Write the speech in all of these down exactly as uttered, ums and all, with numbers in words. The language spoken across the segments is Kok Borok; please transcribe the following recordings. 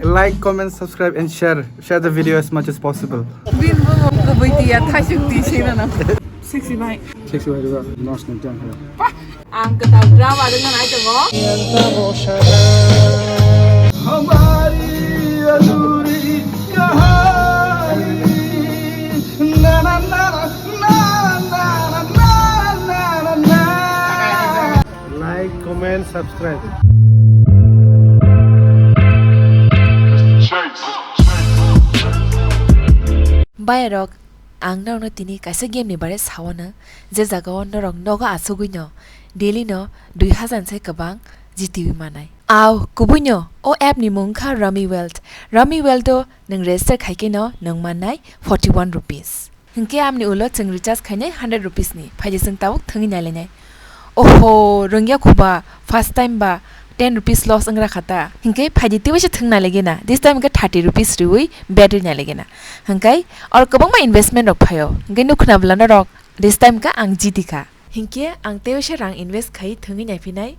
Like, comment, subscribe, and share. Share the video as much as possible. Bin bo bo ko bai tiya thasuk ti sina na. Sexy bai. Sexy bai ba nos na jang ha. Ang kata drama dengan aja mo. Like, comment, subscribe. Bayarok, ang norokno tini kaisa game ni bare sawana, je jagao norok nogo asugwi no daily no dui hazar sai kwbang jitiwi manai. Au, kubuino o app ni mung kha Rummy World. Rummy World o nwng register khai khe no nwng mannai forty one rupees. Hinkhe amni ulo chwng recharge khainai hundred rupees ni, phaidi chwng tabuk thwngwi nailainai. Oho, rwngya khuba, first time ba ten rupees loss wngra kha ta. Hinkhe phaidi teibo se thwng nailaigena, this time hinkhe thirty rupees riwi bet wi nailaigena. Hinkhe oro kwbangma investment rok phaio, hinkhe nukhna bwlano rok this time hinkhe ang jiti kha. Hinkhe ang teibo se rang invest khai thwngwi naiphinai.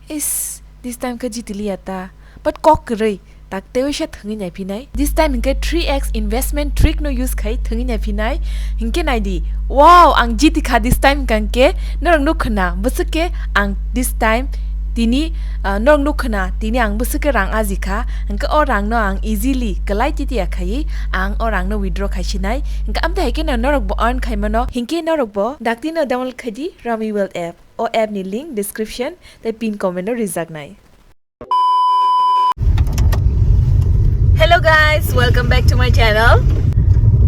Is, this time khe jitiliya ta. But kok kwrwi, tak teibo se thwngwi naiphinai. This time hinkhe three X investment trick no use khai thwngwi naiphinai. Hinkhe naidi, wow, ang jiti kha this time hinkhe. Norok nukhna, bwswk khe ang this time tini, ah, norok nukhna, tini ang bwswk khe rang aji kha. Hinkhe o rang no ang easily kwlai titiya khaiwi ang o rang no withdraw khaisinai. Hinkhe amtwi hai kheno norok bo earn khaimano. Hinkhe norok bo dakti no download khaidi. Rummy World app. O app ni link description tei pin comment o rijaknai. Hello guys, welcome back to my channel.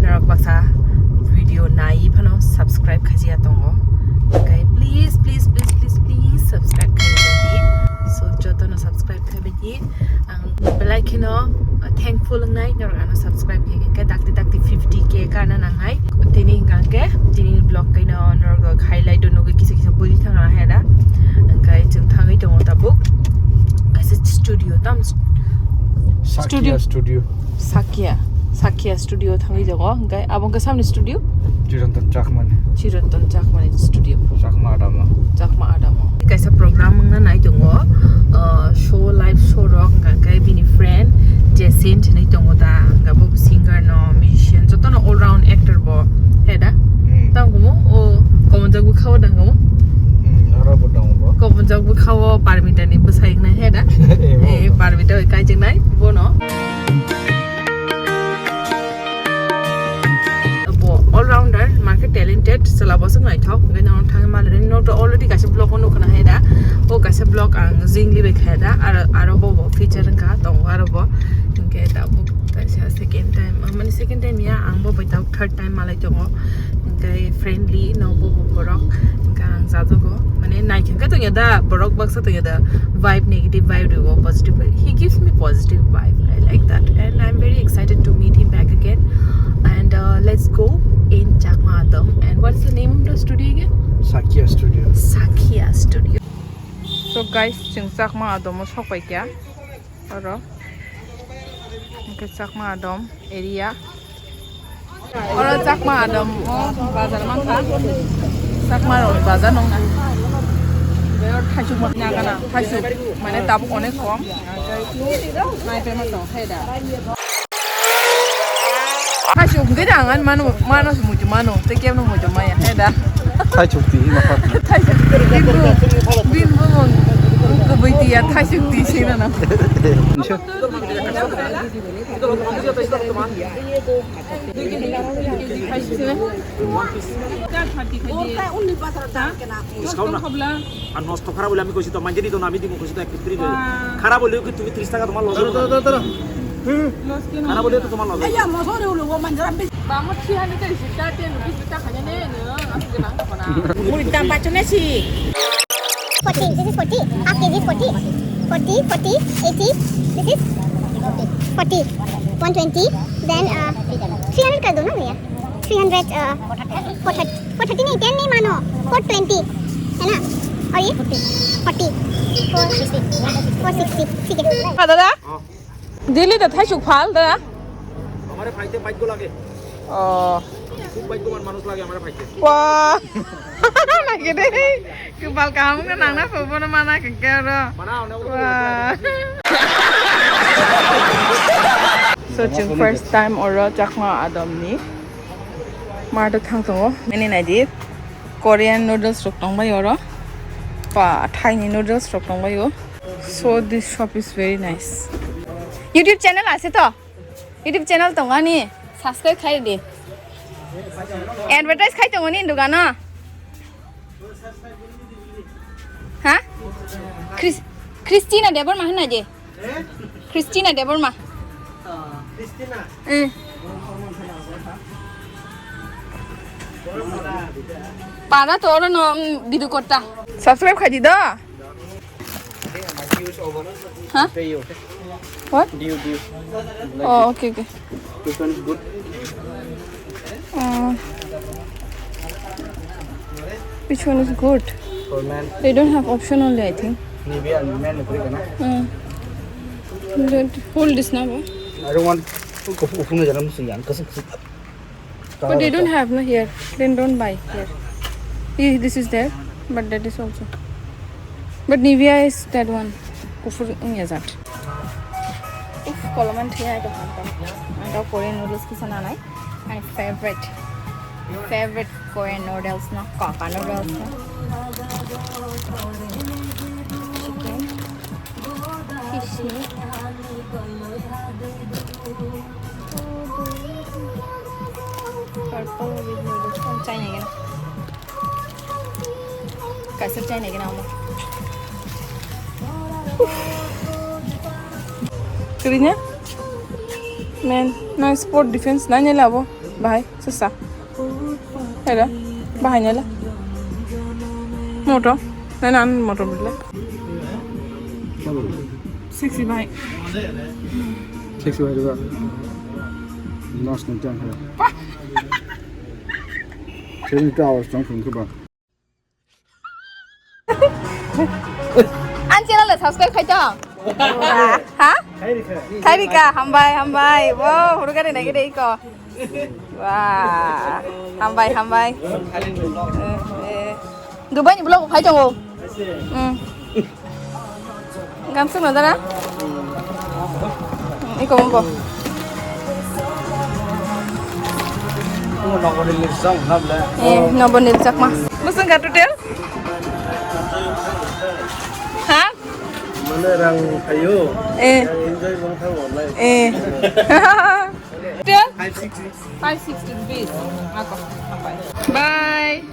Norok baksa video nai phano subscribe khajiya tongo. Okay, please, please, please, please, please subscribe khajiya. So jotono subscribe khaibidi. Ang belai kheno, uh, thankful wngnai norok ano subscribe khe khe dakti dakti fifty K kana nangnai. Tini hingka khe tini vlog kaino norok highlight o nugwi kisa kisa bui thangna heda. Hingkai chwng thangwi tongo tabuk kaisa studio tam Sakya studio. Studio. Sakya. Sakya studio thangwi jago. Hingkai abo hingka samni studio. Chirantan Chakmani. Chirantan Chakmani studio. Chakma Adamo. Chakma Adamo. Kaisa program wngna nai tongo, uh, show, live show rok, hingka khe bini friend Jacinth hinwi tongo ta, hingka bo singer no, musician, jotono all round actor bo, he da? Hmm. Tamo o komonjak bwkha o dango. Hmm, aro bo dango bo. Komonjak bwkha o Parmita ni bwsai wngna he da? Eh, bo. Eh, Parmita bai kaijaknai bono. Bo all rounder, market talented, chwla bo swk naithok, hwnkhe norok thangwi manlai, norok to already kaisa vlog o nukha na hai da, o kaisa vlog ang jingli bai kha da, aro, aro bo, bo feature wngkha, tongo aro bo, hwnkhe tabuk kaisa second time, ah, mani second time ya, ang bo bai tabuk third time malai tongo, hwnkhe friendly no bo, bo borok, hwnkhe ang jajago, mane naithok khe tongya da, borok baksa tongya da, vibe, negative vibe rw positive vibe, he gives me positive vibe. I like that and I'm very excited to meet him back again. And, uh, let's go in Chakma Adam. And what is the name of the studio again? Sakya Studio. Sakya Studio. So guys, chwng Chakma Adam o sok pai kha. Oro. Hwnkhe Chakma Adam area. Oro Chakma Adam o bazar mankha. Chakma rokni bazar nongna. Oro thaisuk ma-, nagana, thaisuk mane tabuk onek kom. Nai pema tong khe da. Thaisuk hwnkhe da ang ani mano, mano se muitu mano, tei kebo no muitu maya, he da. Thaisuk ti hima kha. Thaisuk ti, bini bo, bini bo mung kubui tiya, thaisuk ti se mano. Discount na. Ar nosto kharap hoile ami koisi to manjeri to ami dibo koisi to ek piece free. Kharap hoile ki tumi tris taka tomar loss hobo. Kharap hoile to tomar loss. Bangma three hundred thirty-six, ten rupees ta khanya ne, ne, asli nang kona. Muri dam pacho ne si. Forty, this is forty. Half K G is forty. Forty, forty, eighty, this is forty. One twenty, then, uh, three hundred कर दो ना भैया। Three hundred, uh, four thirty, four thirty नहीं, ten नहीं मानो, four twenty, है ना? और ये? Forty, four sixty, four sixty, ठीक है। দাদা, দিলি তো থাইসুক ফাল, দাদা। আমারে পাইতে ভাগ্য লাগে। ও। খুব ভাগ্যবান মানুষ লাগে আমারে পাইতে। Wah. Lagi deh. Kebal kamu kan nang napa pun mana kekero. Mana, mana, mana. Wah. So chwng first time oro Chakma Adamni mart o thang tongo. Nini naidi, Korean noodles rok tongbai oro. Pa, Thai ni noodles rok tongbai o. So this shop is very nice. YouTube channel ase to? YouTube channel tongani, subscribe khai di. Advertise khai tongoni dogano. Ha? Chris-, Christina Debbarma hwnna je? Christina Debbarma. Eh. Para to oro no, mm, video korta. Subscribe khai di do. Huh? What? Dew, dew. Oh, okay, okay. Which one is good? Uh, which one is good? For man. They don't have option only, I think. Nivea and man, na? Uh, don't hold this now, bro. I don't want. But they don't have, no, here. Then don't buy here. Eh, this is there, but that is also. But Nivea is that one. Kufur, mm, yes, that. Uff, koloman thia itu hantam. Ang tau Korean noodles kisa nanai. My favorite. Favorite Korean noodles no, Coca noodles no. Chicken. Fish ni. Purple with noodles. Ang chai nai gana. Kaisa chai nai gana amo. Kirinya? Man, na sport defense na nyala bo. Bahai, sasa. Hera, bahai nyala. Moto, na nan moto bile. Sexy bahai. Sexy bahai juga. Nas nanti yang hera. Sini tu awas dong, sini tu bang. Ani channel le subscribe khai tong? Ha? Khairika, hambai, hambai. Wow, hurugani nai gede iko. Wah, hambai, hambai. Eh, eh. Dubai ni vlog khai tongo. Hmm. Gamsuk no dara? Hmm, iko mumbo. Nobo nil sak ma. Eh, nobo nil sak ma. Musung ka total? Ha? Mane rang khayo. Eh. Rang enjoy bang thang online. Eh. Total? Five sixty. Five sixty rupees. Ako. Bye.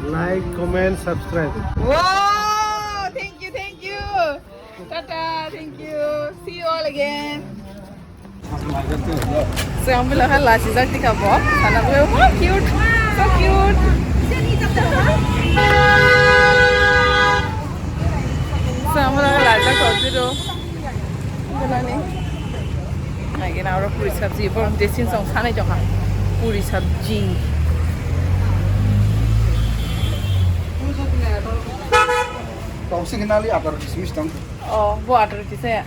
Like, comment, subscribe. Wow! Thank you, thank you. Tata, thank you. See you all again. So, ang bilo kha lasi jak tika bo. Sana bo, oh, cute. So cute. So, ang bilo kha lasi jak tika bo. Bolani. Lagi na oro puri sabji, borok dressing song sanai jokha. Puri sabji. Tong signal ya, apa dismiss tong? Oh, bo atar kisa ya.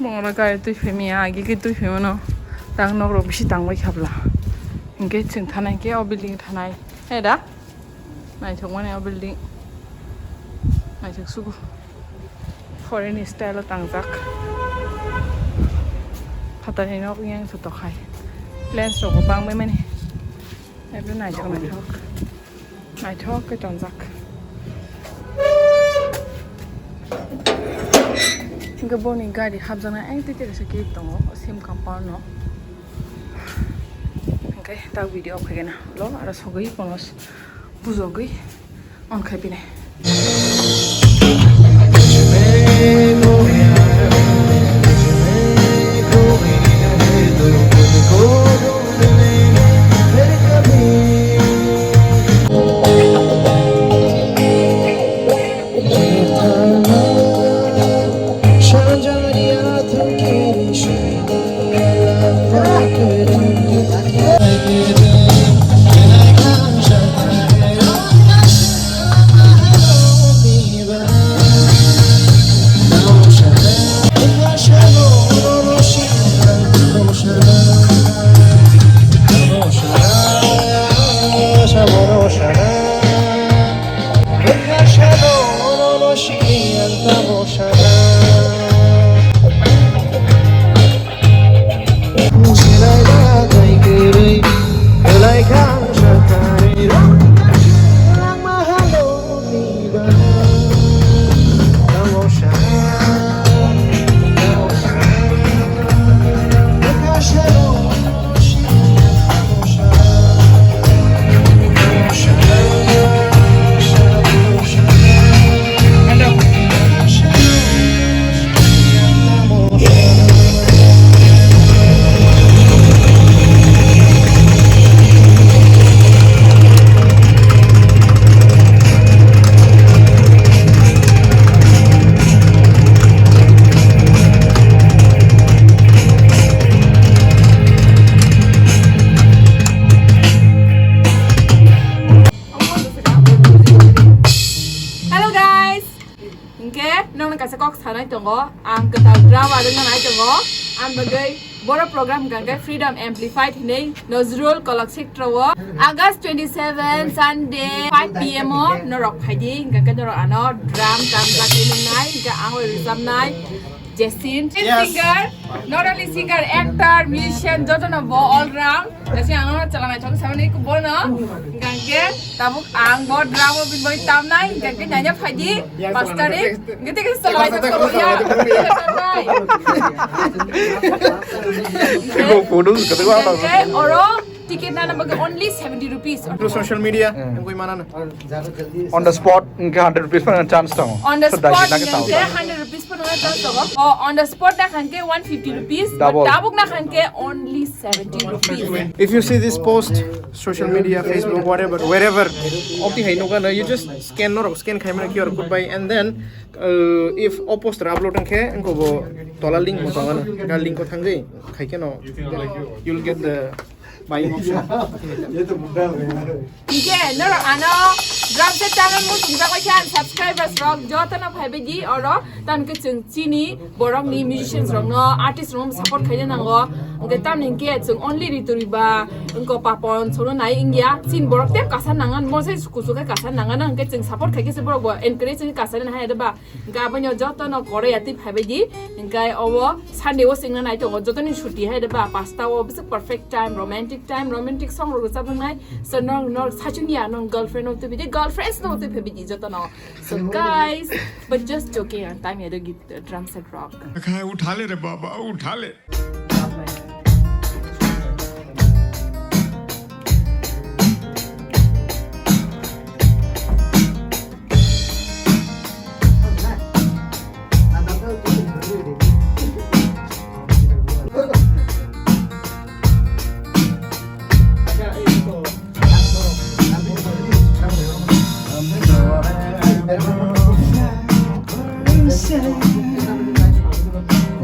Bongora gari twi phimi ya, agi ke twi phimi no. Tang nok rok bisi tang bai khabla. Hingke chwng thanai ke o building thanai. He da? Naithok mani o building. Naithok sugu. Foreign style o tangjak. Phatani nok yang thotok hai. Plants rok bo bang bai mani. Ebe naithok naithok. Naithok khe tonjak. Hingke boni gari hapjaknai ang twi twi kaisa gate tongo, o sim compound no. Hingke tak video khaigena lo aro sogwi kono bujogwi on khai pini. Ang kwtal drama rwngna nai tongo. Ang bagwi boro program hwnkha khe Freedom Amplified hinwi Nazrul Kolak Setra o August twenty seven Sunday five P M o norok phaidi, hwnkha khe norok ano drum tam jagwi nwngnai, hwnkha ang oi rwchapnai Jasin. Yes. Singer, not only singer, actor, musician, jotono bo all round. Kasi ang ano chala naithok samani ko bono. Hwnkha khe tabuk ang bo drum o bini bai tamnai, hwnkha khe naina phaidi. Yes, paanch tarik. Hwnkha khe chala naithok. Ko photo kata ko apa? Hwnkha khe oro ticket nana bagwi only seventy rupees. Through social media, yang koi mana na? On the spot, hwnkha khe hundred rupees pa chance tongo. On the spot, hwnkha khe hundred rupees pa chance tongo. Oh, on the spot na hwnkha khe one fifty rupees, but tabuk na hwnkha khe only seventy rupees. If you see this post, social media, Facebook, whatever, wherever, oktwi hai nukha no, you just scan norok, scan khai mano Q R code bai, and then, uh, if o poster upload wngkhe, wngkhe bo tola link mo tongo no, link o thangwi khai khe no, you'll get the buying option. Hwnkhe norok ano drum set channel muchungjak bai khe ang subscribers rok jotono phaibaidi oro, tamni khe chwng chini borokni musicians rokno, artist rokno support khaina nango. Hwnkhe tamni hwnkhe chwng only Ritu Riba, wngkha Papon, sono nai wngya. Chini borok tei kasa nangan, mo sai kuchuk khe kasa nangan, hwnkhe chwng support khai khe se borok bo encourage wngwi kasa nai hai ba. Hwnkhe abono jotono koroi atwi phaibaidi. Hwnkhe obo Sunday o swngna nai tongo, jotoni chuti hai ba, pasta o bisi perfect time, romantic time, romantic song rok rwchapnai. So nong, nong sachung ya, nong girlfriend o twi bidi, girlfriends no twi phaibaidi jotono. So guys, but just joking, time ya do git drum set rock. Khai utha le re baba, utha le.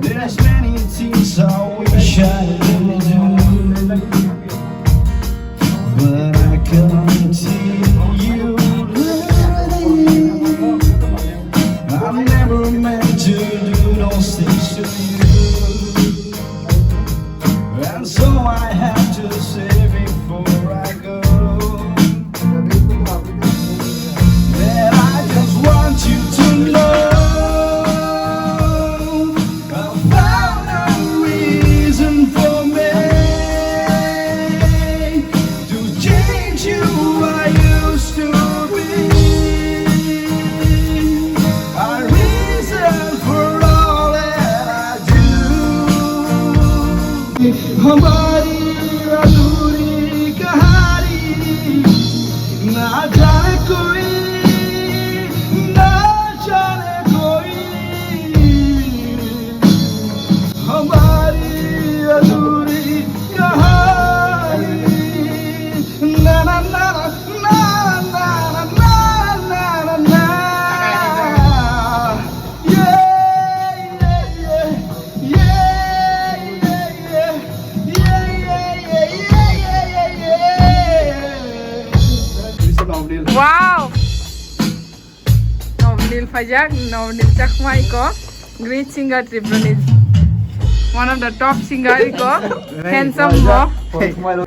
There's many things I wish I didn't do, but I can't tell you. I never meant to do those things to you. And so I have to say before I go that I just want you to know I found a reason for me to change you I used to be. A reason for all that I do. हमारी अधूरी कहानी ना जाने कोई, ना जाने कोई। हमारी अधूरी कहानी ना, ना, ना। Wow! Nobnil Pajak, Nobnil Chakma iko, great singer Tripura ni, one of the top singer iko, handsome mo.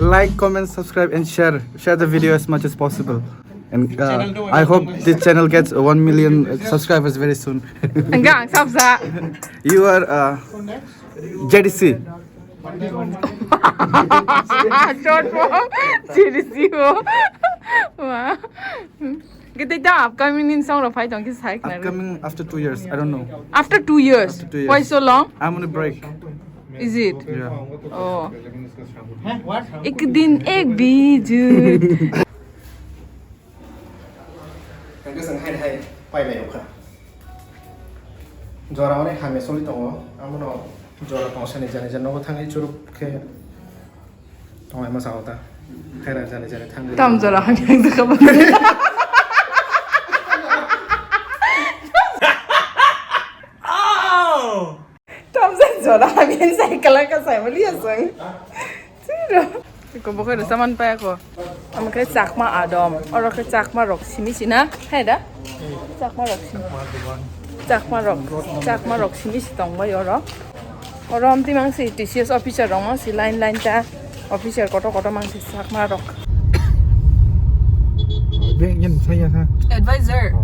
Like, comment, subscribe, and share. Share the video as much as possible. And uh, I hope this channel gets one million subscribers very soon. Enggak, sabsa. You are uh, J D C. Short form, J D C o. Wah. Kita itu upcoming ni song lo phai tong kisa hai kena. Upcoming after two years, I don't know. After two years? After two years. Why so long? I'm on a break. Is it? Yeah. Oh. Ek din ek bijut. Hwnkhe chwng hai hai pailai rwkha. Jora hwnwi hamya choli tongo, abono jora tongsa nija nija nogo thangwi churuk khe tonglaima sao ta. Khaira jani jani thangwi. Tam jora hamya wngjakha ba. Tamsa jora hamya sai kala ka sai mali asang. Tiro. Iko bo khe rwsa man paya ko. Amo khe Chakma Adam. Oro khe Chakma rok simi sina. Hai da? Chakma rok simi. Chakma rok, Chakma rok simi si tong bai oro. Oro amtwi mang si T C S officer rok mang si line line ta officer koto koto mang si Chakma rok. Beng yan saya ha. Advisor.